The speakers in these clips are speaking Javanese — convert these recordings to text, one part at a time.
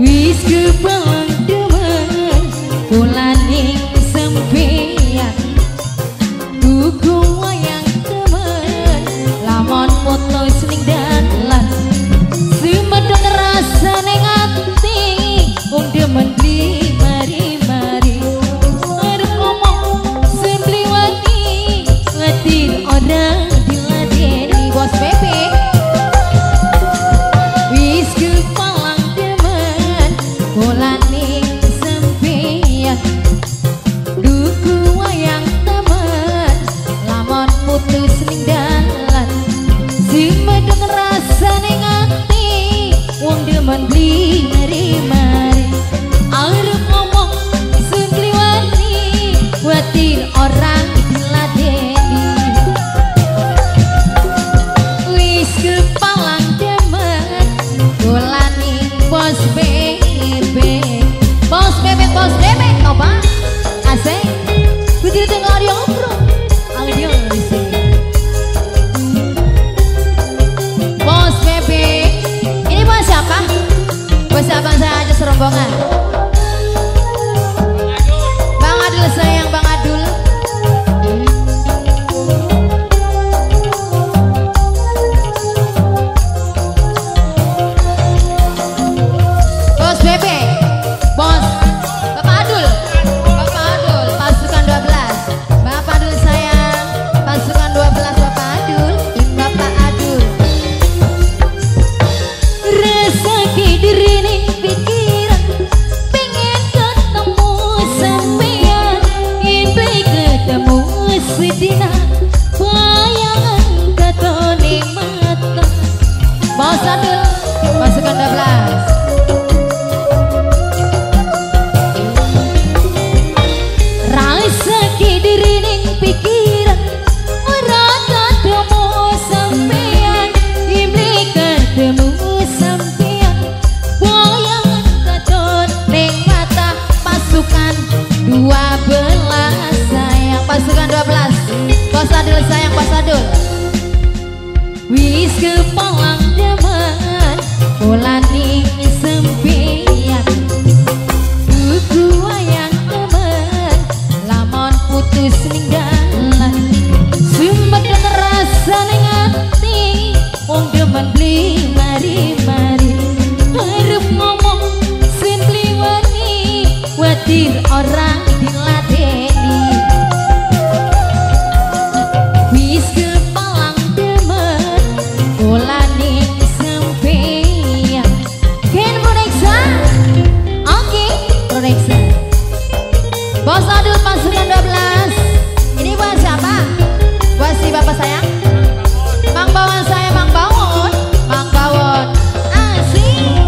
Wis kepalang demen kulaning sampeyan duku wayang temen lamun putus ning dalan sumedhung rasane ati wong demen bli mari-mari arep ngomong sing bli wani ngerti ora diladeni bos bebek. Wis kepalang demen kulaning sampeyan duku wayang temen lamun putus ning dalan sumedhung rasane ati wong demen bli mari-mari arep ngomong sing bli wani kuwatir ora diladeni. Wis kepalang demen kulaning bos bebek, bos bebek, bos bebek opa asik Putri Tengah audio bro audio sini bos bebek. Ini bos siapa? Bos abang saya aja serombongan. Bang Adul sayang, Bang Adul. Bos bebek, bos Bapak Adul, Bapak Adul, pasukan 12. Bapak Adul sayang, pasukan 12 Bapak Adul, Bapak Adul. Rasa dirine pikiran pengen ketemu sampean impi ketemu sedina bayangan katone mata. Bos Adul, pasukan 12. Rasa dirine pikiran ora ketemu sampean impi ketemu sampean bayangan katon ning mata pasukan 12 sayang, pasukan 12. Bos Adul sayang, Bos Adul. Wis kepalang demen kulaning sampeyan duku wayang temen lamun putus ning dalan sumedhung rasane ati wong demen bli mari-mari arep ngomong sing bli wani kuwatir ora diladeni. Wis kepalang demen kulaning sampeyan Ken Prodexa. Oke, Prodexa. Bos Adul pasukan 12. Ini buat siapa? Buat si bapak sayang. Mang Bawon saya, Mang Bawon, Mang Bawon. Asik.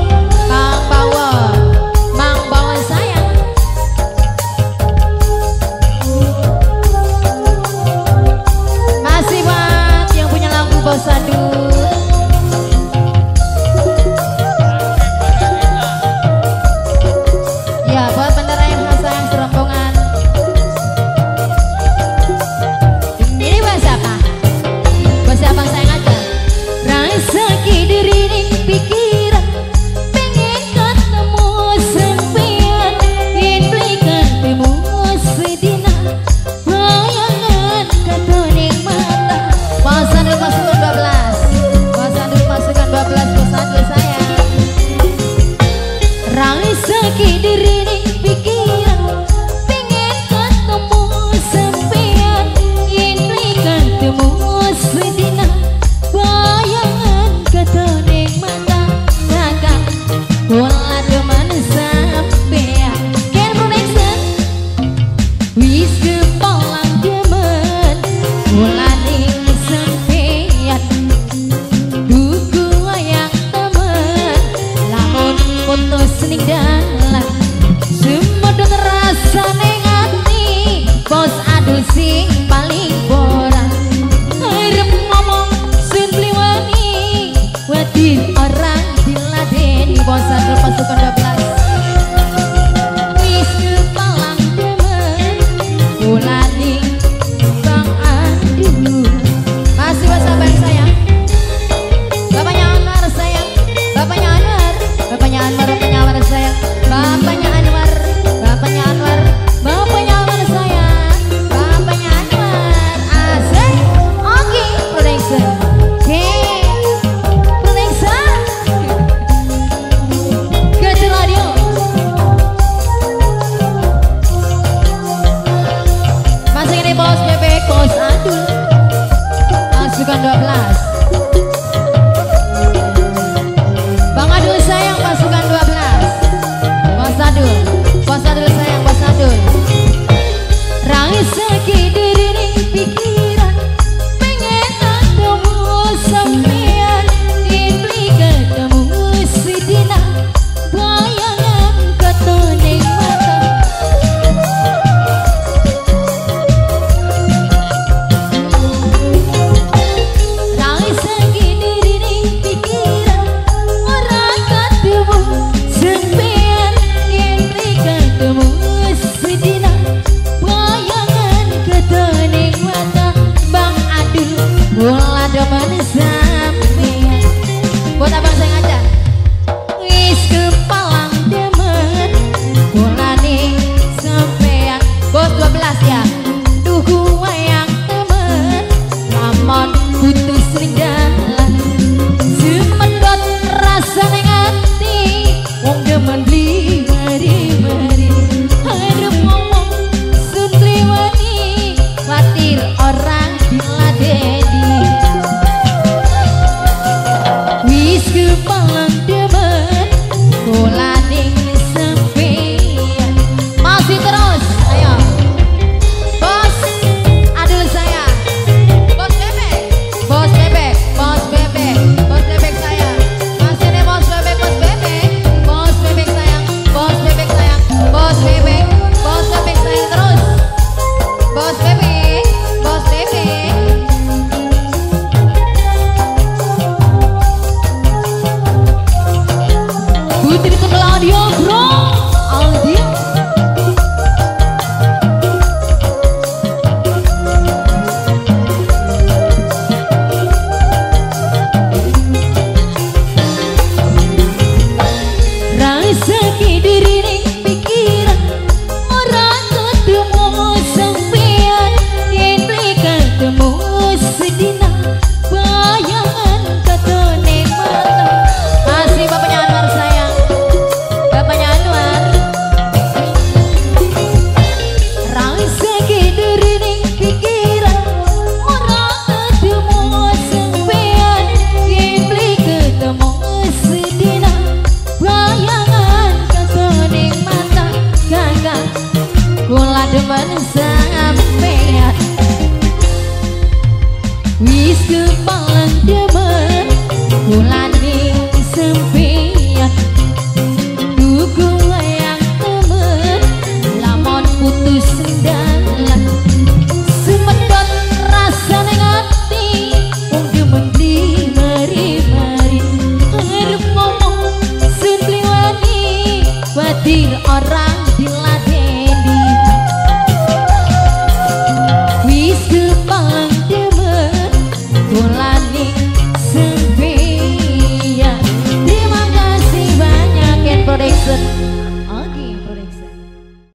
Mang Bawon, Mang Bawon sayang. Masih buat yang punya lagu Bos Adul. Ya, buat bendera yang sayang serombongan. Ini buat siapa? Buat siapa sayang aja. Rasa diri pikiran pengen ketemu sampean yen beli ketemu sedina bayangan katone mata. Bos Adul pasukan 12. Bos Adul pasukan 12, Bos Adul sayang. Rasa diri pikiran pengen ketemu sampean yen beli ketemu sedina bayangan katone mata kakak kula demen sampean Ken Production. Wis kepalang demen kulaning sampean duku wayang temen lamun putus ning dalan sumedhung rasane ati bos Adul sing paling ora arep ngomong sing bli wani kuwatir ora diladeni. Bos Adul pasukan 12. Wis kepalang demen kulaning Bang Adul. Masih buat abang sayang. Bapaknya Anwar sayang, bapaknya Anwar, bapaknya Anwar, bapaknya Anwar sayang. kula ning sampeyan. Masih terus, ayo bos adul saya, bos bebek, bos bebek, bos bebek, bos bebek sayang. Masih nih bos bebek, bos bebek, bos bebek sayang, bos bebek sayang, bos bebek, bos bebek sayang terus, bos bebek, bos bebek. Putri Tunggal Audio Bro Aldi. Rasa diri ning pikiran ora ketemu sampean, yen beli ketemu sedina bayangan katone mata. Masih bapaknya Anwar sayang, bapaknya Anwar. Rasa diri ning pikiran ora ketemu sampean, yen beli ketemu sedina bayangan katone mata. Kakak kula demen sampean, wis kepalang demen kula ning sampean. Tuku wayang temen lamun putus dalan, sumedot rasane ati wong demen beli mari-mari. Arep ngomong sun beli wani, kuatir orang diladeni. Wis kepalang demen kula ning